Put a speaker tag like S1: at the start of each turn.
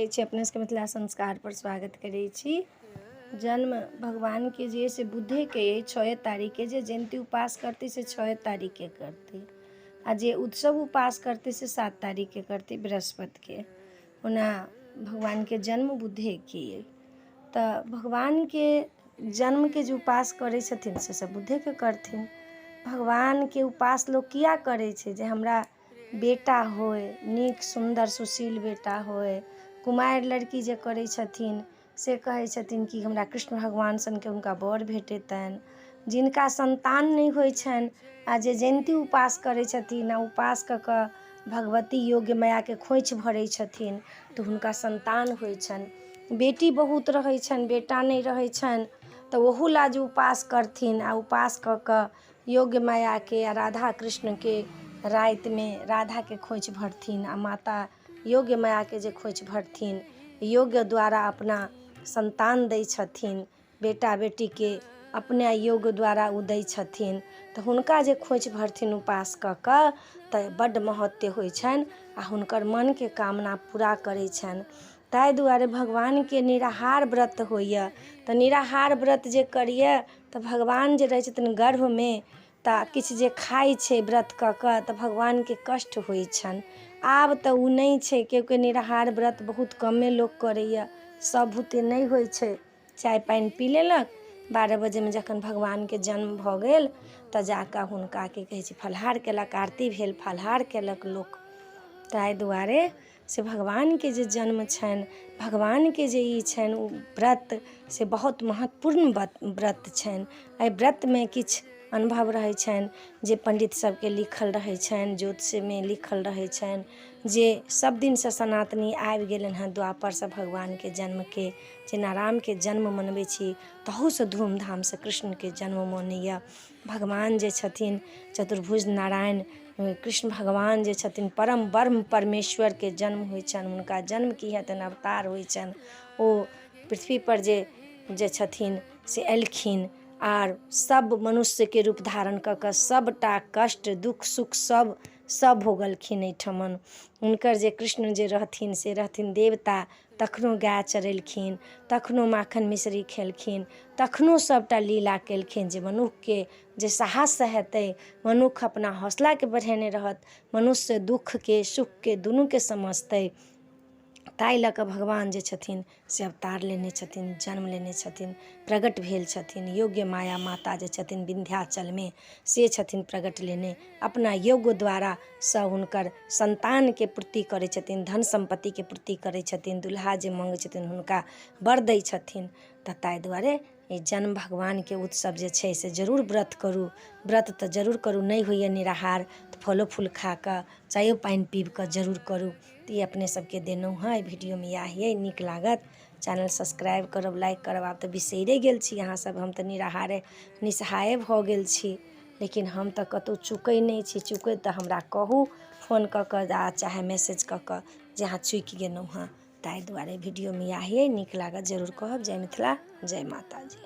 S1: अछि अपने सबके मिथिला संस्कारपर स्वागत करै छी। जन्म भगवानके जे से बुद्धेके अइ छओ तारीखके, जे जयन्ती उपास करतै से छओ तारीखके करतै, आ जे उत्सव उपास करतै से 7 तारीखके करतै, बृहस्पतिके। ओना भगवानके जन्म बुद्धेके अइ, तऽ भगवानके जन्मके जे उपास करै छथिन से सब बुद्धेके करथिन। भगवानके उपास लोक किया करै छै? जे हमरा बेटा होय, नीक सुन्दर सुशील बेटा होय। कुमारि लड़की जे करै छथिन से कहै छथिन कि हमरा कृष्ण भगवान सनके हुनका वर भेटतनि। जिनका सन्तान नहि होइ छनि आ जे जयन्ती उपास करै छथिन आ उपास कऽ कऽ भगवती योग्य मायाके खोँइछ भरै छथिन तऽ हुनका सन्तान होइ छनि। बेटी बहुत रहै छनि, बेटा नहि रहै छनि, तऽ ओहू लए जे उपास करथिन आ उपास कऽ कऽ योग्य मायाके आ राधा कृष्णके रातिमे राधाके खोँइछ भरथिन आ माता योग्य मायाके जे खोँइछ भरथिन, योग्य द्वारा अपना सन्तान दै छथिन, बेटा बेटीके अपने योग द्वारा ओ दै छथिन, तऽ हुनका जे खोँइछ भरथिन उपास कऽ कऽ तऽ बड्ड महत्व होइ छनि आ हुनकर मनके कामना पूरा करै छनि। ताहि दुआरे भगवानके निराहार व्रत होइए। तऽ निराहार व्रत जे करैए तऽ भगवान जे रहै छथिन गर्भमे, तऽ किछु जे खाइ छै व्रत कऽ कऽ तऽ भगवानके कष्ट होइ छनि। आब तऽ ओ नहि छै, केओ केओ निराहार व्रत बहुत कमे लोक करैए, सभ बुते नहि होइ छै। चाय पानि पी लेलक, 12 बजेमे जखन भगवानके जन्म भऽ गेल तऽ जा कऽ हुनका की कहै छै फलाहार केलक, आरती भेल, फलाहार केलक लोक। ताहि दुआरे से भगवानके जे जन्म छनि, भगवानके जे ई छनि ओ व्रत, से बहुत महत्वपूर्ण व्रत छनि। एहि व्रतमे किछु अनुभव रहै छनि जे पण्डित सबके लिखल रहै छनि, ज्योतिषमे लिखल रहै छनि, जे सब दिनसँ सनातनी आबि गेलनि हँ द्वापरसँ भगवानके जन्मके। जेना रामके जन्म मनबै छी तहूसँ धूमधामसँ कृष्णके जन्म मनैए। भगवान जे छथिन चतुर्भुज नारायण कृष्ण भगवान जे छथिन परम ब्रह्म परमेश्वरके जन्म होइ छनि। हुनका जन्म की हेतनि, अवतार होइ छनि। ओ पृथ्वीपर जे जे छथिन से एलखिन आर सब मनुष्यके रूप धारण कऽ कऽ सबटा कष्ट दुःख सुख सब सब भोगलखिन एहिठमन। हुनकर जे कृष्ण जे रहथिन से रहथिन देवता, तखनो गाय चरेलखिन, तखनो माखन मिश्री खेलखिन, तखनो सभटा लीला केलखिन जे मनुखके जे साहससँ हेतै, मनुख अपना हौसलाके बढ़ेने रहत, मनुष्य दुःखके सुखके दुनूके समझतै, ताहि लऽ कऽ भगवान जे छथिन से अवतार लेने छथिन, जन्म लेने छथिन, प्रगट भेल छथिन। योग्य माया माता जे छथिन विन्ध्याचलमे से छथिन प्रगट लेने, अपना योग्य द्वारा सँ हुनकर सन्तानके पूर्ति करै छथिन, धन सम्पत्तिके पूर्ति करै छथिन, दुल्हा जे मङ्गै छथिन हुनका वर दै छथिन। तऽ ताहि दुआरे ई जन्म भगवानके उत्सव जे छै से जरूर व्रत करू, व्रत तऽ जरूर करू। नहि होइए निराहार तऽ फलो फूल खा कऽ चायो पानि पीब कऽ जरूर करू। तऽ ई अपने सबके देलहुँ हँ एहि वीडियोमे इएह अइ, नीक लागत चैनल सब्सक्राइब करब, लाइक करब। आब तऽ बिसैरे गेल छी अहाँ सब, हम तऽ निराहारे निसहाय भऽ गेल छी, लेकिन हम तऽ कतहु चुकै नहि छी। चुकै तऽ हमरा कहू फोन कऽ कऽ आ चाहे मैसेज कऽ कऽ जे अहाँ चुकि गेलहुँ हँ। ताहि दुआरे वीडियोमे इएह अइ, नीक लागत जरूर कहब। जय मिथिला, जय माताजी।